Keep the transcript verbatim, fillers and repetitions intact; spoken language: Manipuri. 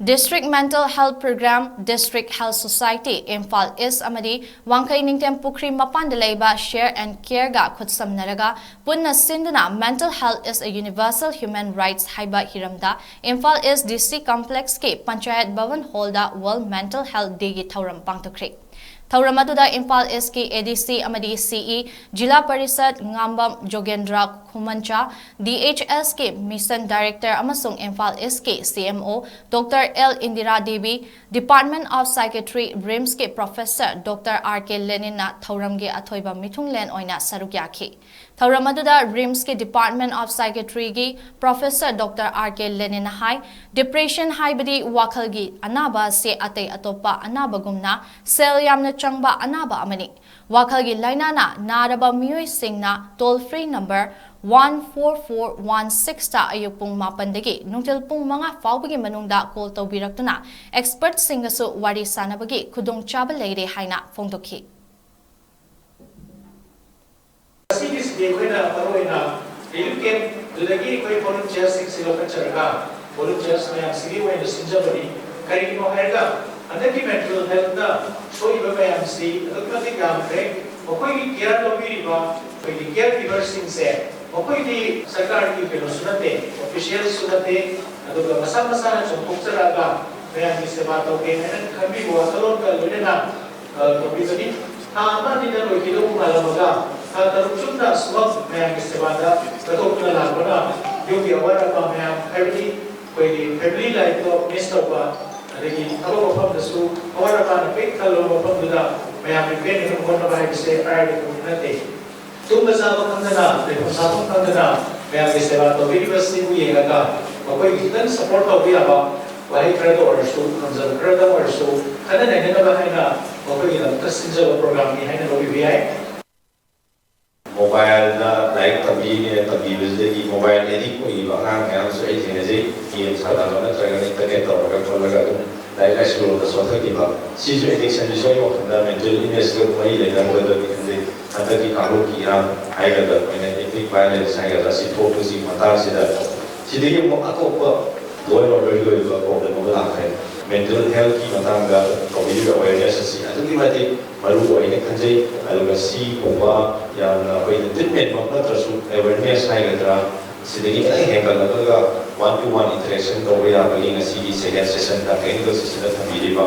District Mental Health Program, District Health Society, Imphal ꯏꯁ ꯑꯃꯗꯤ ꯋꯥꯡꯈꯩ ꯅꯤꯡꯊꯦꯝ ꯄꯨꯈ꯭ꯔꯤ ꯃꯄꯥꯟꯗ ꯂꯩꯕ Share and Careꯒ ꯈꯨꯠꯁꯝꯅꯔꯒ ꯄꯨꯟꯅ ꯁꯤꯟꯗꯨꯅ Mental Health is a Universal Human Rights ꯍꯥꯏꯕ ꯍꯤꯔꯝꯗ ꯏꯝꯐꯥꯜ ꯏꯁ ꯗꯤ ꯁꯤ ꯀꯝꯄ꯭ꯂꯦꯛꯁꯀꯤ ꯄꯟꯆꯥꯌꯠ ꯚꯕꯟ ꯍꯣꯜꯗ World Mental Health Dayꯒꯤ ꯊꯧꯔꯝ ꯄꯥꯡꯊꯣꯛꯈ꯭ꯔꯦ꯫ ꯊꯧꯔꯝ ꯑꯗꯨꯗ ꯏꯝꯐꯥꯜ ꯏꯁꯀꯤ ꯑꯦ ꯗꯤ ꯁꯤ ꯑꯃꯗꯤ ꯁꯤ ꯏ, ꯖꯤꯂꯥ ꯄꯔꯤꯁꯠ ꯉꯥꯝꯕꯝ ꯖꯣꯒꯦꯟꯗ꯭ꯔ ꯈꯨꯃꯟꯆꯥ, ꯗꯤ ꯑꯩꯆ ꯑꯦꯁꯀꯤ ꯃꯤꯁꯟ ꯗꯥꯏꯔꯦꯛꯇꯔ ꯑꯃꯁꯨꯡ ꯏꯝꯐꯥꯜ ꯏꯁꯀꯤ C M O doctor L Indira Devi, Department of Psychiatry, ꯔꯤꯝꯁꯀꯤ ꯄ꯭ꯔꯣꯐꯦꯁꯔ ꯗꯣꯛꯇꯔ ꯑꯥꯔ ꯀꯦ ꯂꯦꯅꯤꯟꯅ ꯊꯧꯔꯝꯒꯤ ꯑꯊꯣꯏꯕ ꯃꯤꯊꯨꯡꯂꯦꯟ ꯑꯣꯏꯅ ꯁꯔꯨꯛ ꯌꯥꯈꯤ꯫ ꯊꯧꯔꯝ ꯑꯗꯨꯗ ꯔꯤꯝꯁꯀꯤ Department of Psychiatryꯒꯤ ꯄ꯭ꯔꯣꯐꯦꯁꯔ ꯗꯣꯛꯇꯔ ꯑꯥꯔ ꯀꯦ ꯂꯦꯅꯤꯟꯅ ꯍꯥꯏ, depression ꯍꯥꯏꯕꯗꯤ ꯋꯥꯈꯜꯒꯤ ꯑꯅꯥꯕ ꯑꯁꯤ ꯑꯇꯩ ꯑꯇꯣꯞꯄ ꯑꯅꯥꯕꯒꯨꯝꯅ ꯁꯦꯜ ꯌꯥꯝꯅ ꯆꯪꯕ ꯑꯅꯥꯕ ꯑꯃꯅꯤ꯫ ꯋꯥꯈꯜꯒꯤ ꯂꯥꯏꯅꯥꯅ ꯅꯥꯔꯕ ꯃꯤꯑꯣꯏꯁꯤꯡꯅ toll free number one four four one sixꯇ ꯑꯌꯨꯛ ꯄꯨꯡ ꯃꯥꯄꯟꯗꯒꯤ ꯅꯨꯡꯊꯤꯜ ꯄꯨꯡ ꯃꯉꯥ ꯐꯥꯎꯕꯒꯤ ꯃꯅꯨꯡꯗ call ꯇꯧꯕꯤꯔꯛꯇꯨꯅ expertꯁꯤꯡꯒꯁꯨ ꯋꯥꯔꯤ ꯁꯥꯅꯕꯒꯤ ꯈꯨꯗꯣꯡꯆꯥꯕ ꯂꯩꯔꯦ ꯍꯥꯏꯅ ꯐꯣꯡꯗꯣꯛꯈꯤ꯫ ꯉꯁꯤꯒꯤꯁꯤꯗꯤ ꯑꯩꯈꯣꯏꯅ ꯃꯔꯨꯑꯣꯏꯅ ꯔꯤꯂꯤꯐ ꯀꯦꯝꯞ ꯑꯗꯨꯗꯒꯤ ꯑꯩꯈꯣꯏ ꯚꯣꯂꯨꯟꯇꯤꯌꯔꯁꯤꯡꯁꯤ ꯂꯧꯈꯠꯆꯔꯒ ꯚꯣꯂꯨꯟꯇꯤꯌꯔꯁ ꯃꯌꯥꯝꯁꯤꯒꯤ ꯑꯣꯏꯅ ꯁꯤꯟꯖꯕꯅꯤ꯫ ꯀꯔꯤꯒꯤꯅꯣ ꯍꯥꯏꯔꯒ ꯍꯟꯗꯛꯀꯤ ꯃꯦꯟꯇꯦꯜ ꯍꯦꯜꯠꯅ ꯁꯣꯛꯏꯕ ꯃꯌꯥꯝꯁꯤ ꯑꯗꯨꯛꯀꯤ ꯃꯇꯤꯛ ꯌꯥꯝꯈ꯭ꯔꯦ꯫ ꯃꯈꯣꯏꯒꯤ ꯀꯤꯌꯔ ꯂꯧꯕꯤꯔꯤꯕ ꯑꯩꯈꯣꯏꯒꯤ ꯀꯤꯌꯔ ꯒꯤꯚꯔꯁꯤꯡꯁꯦ ꯃꯈꯣꯏꯗꯤ ꯁꯔꯀꯥꯔꯒꯤ ꯀꯩꯅꯣꯁꯨ ꯅꯠꯇꯦ, ꯑꯣꯐꯤꯁꯤꯌꯦꯜꯁꯨ ꯅꯠꯇꯦ, ꯑꯗꯨꯒ ꯃꯁꯥ ꯃꯁꯥꯅ ꯆꯣꯡꯊꯣꯛꯆꯔꯛꯑꯒ ꯃꯌꯥꯝꯒꯤ ꯁꯦꯕꯥ ꯇꯧꯒꯦ ꯍꯥꯏꯅ ꯈꯟꯕꯤꯕ ꯋꯥꯈꯜꯂꯣꯟꯒ ꯂꯣꯏꯅꯅ ꯇꯧꯕꯤꯕꯅꯤ꯫ ꯊꯥ ꯑꯃ ꯑꯅꯤꯗ ꯂꯣꯏꯈꯤꯗꯧꯕ ꯃꯥꯜꯂꯝꯃꯒ ꯊꯥ ꯇꯔꯨꯛ ꯆꯨꯞꯅ ꯑꯁꯨꯃꯛ ꯃꯌꯥꯝꯒꯤ ꯁꯦꯕꯥꯗ ꯀꯠꯊꯣꯛꯇꯨꯅ ꯂꯥꯛꯄꯅ ꯌꯨꯝꯒꯤ ꯑꯋꯥꯠ ꯑꯄꯥ ꯃꯌꯥꯝ, ꯍꯥꯏꯕꯗꯤ ꯑꯩꯈꯣꯏꯒꯤ ꯐꯦꯃꯤꯂꯤ ꯂꯥꯏꯐꯇꯣ ꯃꯤꯁ ꯇꯧꯕ, ꯑꯗꯒꯤ ꯊꯕꯛ ꯃꯐꯝꯗꯁꯨ ꯑꯋꯥꯠ ꯑꯄꯥꯅ ꯄꯤꯛ ꯊꯜꯂꯕ ꯃꯐꯝꯗꯨꯗ ꯃꯌꯥꯝꯒꯤ ꯄꯦꯟꯅꯅꯕ ꯍꯣꯠꯅꯕ ꯍꯥꯏꯕꯁꯦ ꯑꯔꯥꯏꯕ ꯊꯕꯛ ꯅꯠꯇꯦ꯫ ꯇꯨꯝꯕ ꯆꯥꯕ ꯈꯪꯗꯅ, ꯂꯩꯐꯝ ꯆꯥꯐꯝ ꯈꯪꯗꯅ ꯃꯌꯥꯝꯒꯤ ꯁꯦꯕꯥ ꯇꯧꯕꯤꯔꯤꯕꯁꯤꯕꯨ ꯌꯦꯡꯉꯒ ꯃꯈꯣꯏꯒꯤ ꯈꯤꯇꯪ ꯁꯄꯣꯔꯠ ꯇꯧꯕ ꯌꯥꯕ ꯋꯥꯍꯩ ꯈꯔꯗ ꯑꯣꯏꯔꯁꯨ, ꯈꯪꯖꯕ ꯈꯔꯗ ꯑꯣꯏꯔꯁꯨ ꯈꯟꯅ ꯅꯩꯅꯅꯕ ꯍꯥꯏꯅ ꯃꯈꯣꯏꯒꯤꯗꯃꯛꯇ ꯁꯤꯟꯖꯕ ꯄ꯭ꯔꯣꯒ꯭ꯔꯥꯝꯅꯤ ꯍꯥꯏꯅ ꯂꯧꯕꯤꯕ ꯌꯥꯏ꯫ ꯃꯣꯕꯥꯏꯜꯗ ꯂꯥꯏꯔꯤꯛ ꯇꯝꯕꯤꯅꯦꯅ ꯇꯝꯕꯤꯕꯁꯤꯗꯒꯤ ꯃꯣꯕꯥꯏꯜ ꯑꯦꯗꯤꯛ ꯑꯣꯏꯈꯤꯕ ꯑꯉꯥꯡ ꯃꯌꯥꯝꯁꯨ ꯑꯩ ꯊꯦꯡꯅꯖꯩ꯫ ꯒꯦꯝ ꯁꯥꯟꯅꯕ ꯅꯠꯇ꯭ꯔꯒꯅ ꯏꯟꯇꯔꯅꯦꯠ ꯇꯧꯔꯒ ꯈꯣꯠꯂꯒ ꯑꯗꯨꯝ ꯂꯥꯏꯔꯤꯛ ꯂꯥꯏꯁꯨꯔꯣꯝꯗ ꯁꯣꯟꯊꯈꯤꯕ꯫ ꯁꯤꯁꯨ ꯑꯦꯗꯤꯛꯁꯟꯁꯤꯁꯨ ꯑꯩ ꯋꯥꯈꯜꯗ ꯃꯦꯟꯇꯦꯜ ꯏꯜꯅꯦꯁꯀ ꯃꯔꯤ ꯂꯩꯅꯔꯝꯒꯗ꯭ꯔꯗꯤ ꯈꯟꯖꯩ꯫ ꯍꯟꯗꯛꯀꯤ ꯀꯥꯡꯂꯨꯞꯀꯤ ꯏꯔꯥꯡ ꯍꯥꯏꯒꯗ꯭ꯔꯥ, ꯑꯩꯈꯣꯏꯅ ethnic violence ꯍꯥꯏꯒꯗ꯭ꯔꯥ, ꯁꯤ ꯊꯣꯛꯄꯁꯤꯒꯤ ꯃꯇꯥꯡꯁꯤꯗ ꯁꯤꯗꯒꯤ ꯑꯃꯨꯛ ꯑꯇꯣꯞꯄ ꯂꯣ ꯑꯦꯟ ꯑꯣꯔꯗꯔꯒꯤ ꯑꯣꯏꯕ ꯄ꯭ꯔꯣꯕ꯭ꯂꯦꯝ ꯑꯃ ꯂꯥꯛꯈ꯭ꯔꯦ꯫ ꯃꯦꯟꯇꯦꯜ ꯍꯦꯜꯊꯀꯤ ꯃꯇꯥꯡꯗ ꯇꯧꯕꯤꯔꯤꯕ ꯑꯋꯦꯔꯅꯦꯁ ꯑꯁꯤ ꯑꯗꯨꯛꯀꯤ ꯃꯇꯤꯛ ꯃꯔꯨ ꯑꯣꯏꯅ ꯈꯟꯖꯩ꯫ ꯑꯗꯨꯒ ꯁꯤꯒꯨꯝꯕ ꯌꯥꯝꯅ ꯑꯩꯈꯣꯏꯅ ꯇ꯭ꯔꯤꯠꯃꯦꯟꯃꯛ ꯅꯠꯇ꯭ꯔꯁꯨ ꯑꯦꯋꯦꯔꯅꯦꯁ ꯍꯥꯏꯒꯗ꯭ꯔꯥ, ꯁꯤꯗꯒꯤ ꯈꯤꯇꯪ ꯍꯦꯟꯒꯠꯂꯛꯂꯒ ꯋꯥꯟ ꯇꯨ ꯋꯥꯟ ꯏꯟꯇꯔꯦꯛꯁꯟ ꯇꯧꯕ ꯌꯥꯕꯒꯤ ꯉꯁꯤꯒꯤ ꯁꯦꯀꯦꯟ ꯁꯦꯁꯟ ꯇꯦꯛꯅꯤꯀꯦꯜ ꯁꯦꯁꯟꯗ ꯊꯝꯕꯤꯔꯤꯕ